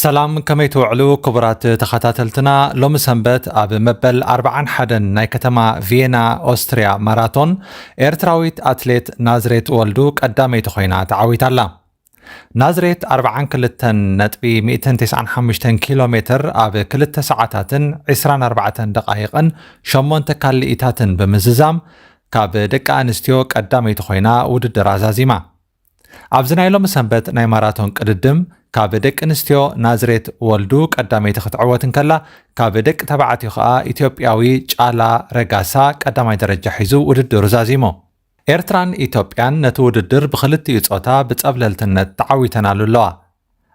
ሰላም፣ ከመይ ትውዕሉ ክቡራት ተኸታተልትና? ሎሚ ሰንበት ኣብ መበል ኣርብዓን ሓደን ናይ ከተማ ቪየና ኦስትርያ ማራቶን ኤርትራዊት ኣትሌት ናዝሬት ወልዱ ቀዳመይቲ ኮይና ተዓዊታ ኣላ። ናዝሬት ኣርብዓን ክልተን ነጥቢ ሚእትን ተስዓን ሓሙሽተን ኪሎ ሜትር ኣብ ክልተ ሰዓታትን ዕስራን ኣርባዕተን ደቓይቕን ሸሞንተ ካልኢታትን ብምዝዛም ካብ ደቂ ኣንስትዮ ቀዳመይቲ ኮይና ውድድር ኣዛዚማ። ኣብዚ ናይ ሎሚ ሰንበት ናይ ማራቶን ቅድድም ካብ ደቂ ኣንስትዮ ናዝሬት ወልዱ ቀዳመይቲ ክትዕወት እንከላ፣ ካብ ደቂ ተባዕትዮ ከኣ ኢትዮጵያዊ ጫላ ረጋሳ ቀዳማይ ደረጃ ሒዙ ውድድሩ ዛዚሙ። ኤርትራን ኢትዮጵያን ነቲ ውድድር ብኽልቲኡ ጾታ ብጸብለልትነት ተዓዊተናሉ ኣለዋ።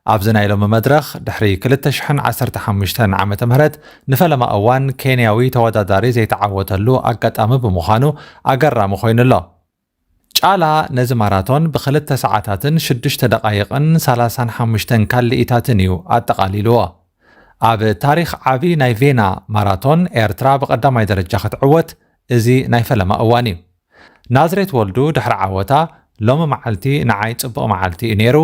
ኣብዚ ናይ ሎሚ መድረኽ ድሕሪ ክልተ ሽሕን ዓሰርተ ሓሙሽተን ዓመተ ምህረት ንፈለማ እዋን ኬንያዊ ተወዳዳሪ ዘይተዓወተሉ ኣጋጣሚ ብምዃኑ ኣገራሚ ኮይኑ ኣሎ። ጫላ ነዚ ማራቶን ብክልተ ሰዓታትን ሽዱሽተ ደቓይቕን ሰላሳን ሓሙሽተን ካልኢታትን እዩ ኣጠቓሊልዎ። ኣብ ታሪኽ ዓቢ ናይ ቬና ማራቶን ኤርትራ ብቐዳማይ ደረጃ ክትዕወት እዚ ናይ ፈለማ እዋን እዩ። ናዝሬት ወልዱ ድሕሪ ዓወታ ሎሚ መዓልቲ ንዓይ ጽቡቕ መዓልቲ እዩ ነይሩ፣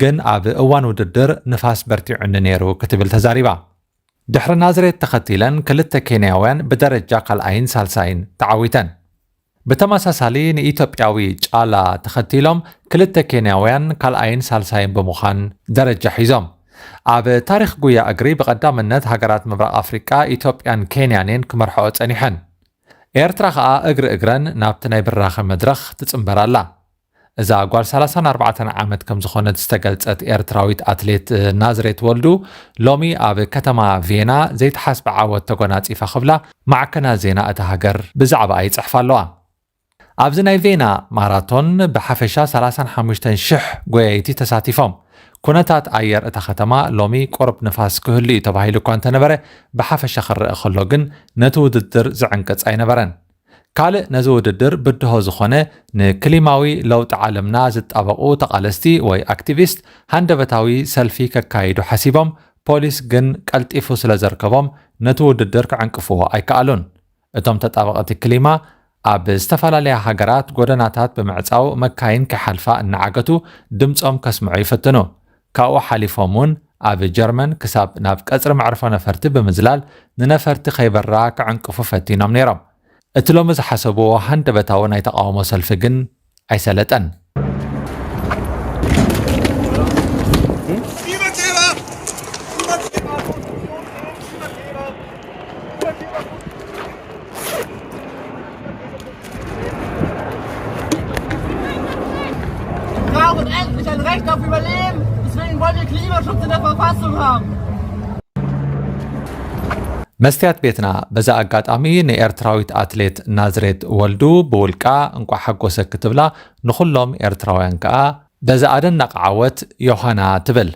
ግን ኣብ እዋን ውድድር ንፋስ በርቲዑኒ ነይሩ ክትብል ተዛሪባ። ድሕሪ ናዝሬት ተኸቲለን ክልተ ኬንያውያን ብደረጃ ካልኣይን ሳልሳይን ተዓዊተን። ብተመሳሳሊ ንኢትዮጵያዊ ጫላ ተኸቲሎም ክልተ ኬንያውያን ካልኣይን ሳልሳይን ብምዃን ደረጃ ሒዞም። ኣብ ታሪኽ ጉያ እግሪ ብቐዳምነት ሃገራት ምብራቕ ኣፍሪቃ ኢትዮጵያን ኬንያን እየን ክመርሕኦ ጸኒሐን። ኤርትራ ኸኣ እግሪ እግረን ናብቲ ናይ ብራኸ መድረኽ ትጽንበር ኣላ። እዛ ጓል ሰላሳን ኣርባዕተን ዓመት ከም ዝኾነት ዝተገልጸት ኤርትራዊት ኣትሌት ናዝሬት ወልዱ ሎሚ ኣብ ከተማ ቬና ዘይተሓስበ ዓወት ተጎናጺፋ ክብላ ማዕከናት ዜና እታ ሃገር ብዛዕባኣ ይጽሕፋ ኣለዋ። ኣብዚ ናይ ቬና ማራቶን ብሓፈሻ ሰላሳን ሓሙሽተን ሽሕ ጎየይቲ ተሳቲፎም። ኩነታት ኣየር እታ ከተማ ሎሚ ቁሩብ ንፋስ ክህሉ እዩ ተባሂሉ እኳ እንተነበረ፣ ብሓፈሻ ክረአ ከሎ ግን ነቲ ውድድር ዝዕንቅጽ ኣይነበረን። ካልእ ነዚ ውድድር ብድሆ ዝኾነ ንክሊማዊ ለውጢ ዓለምና ዝጣበቑ ተቓለስቲ ወይ ኣክቲቪስት ሃንደበታዊ ሰልፊ ከካይዱ ሓሲቦም፣ ፖሊስ ግን ቀልጢፉ ስለ ዘርከቦም ነቲ ውድድር ክዕንቅፍዎ ኣይከኣሉን። እቶም ተጣበቕቲ ክሊማ ኣብ ዝተፈላለያ ሃገራት ጎደናታት ብምዕጻው መካይን ከይሓልፋ እናዓገቱ ድምጾም ከስምዑ ይፍትኑ። ካብኡ ሓሊፎም እውን ኣብ ጀርመን ክሳብ ናብ ቀጽሪ መዕርፎ ነፈርቲ ብምዝላል ንነፈርቲ ከይበራ ክዕንቅፉ ፈቲኖም ነይሮም። እቲ ሎሚ ዝሓሰብዎ ሃንደበታዊ ናይ ተቓውሞ ሰልፊ ግን ኣይሰለጠን። Wir brauchen endlich ein Recht auf Überleben. Deswegen wollen wir Klimaschutz in der Verfassung haben. መስትያት ቤትና በዛ ኣጋጣሚ ንኤርትራዊት ኣትሌት ናዝሬት ወልዱ ብውልቃ እንቋዕ ሓጎሰ ክትብላ ንኹሎም ኤርትራውያን ከኣ በዛ ኣደናቂ ዓወት ዮሃና ትብል።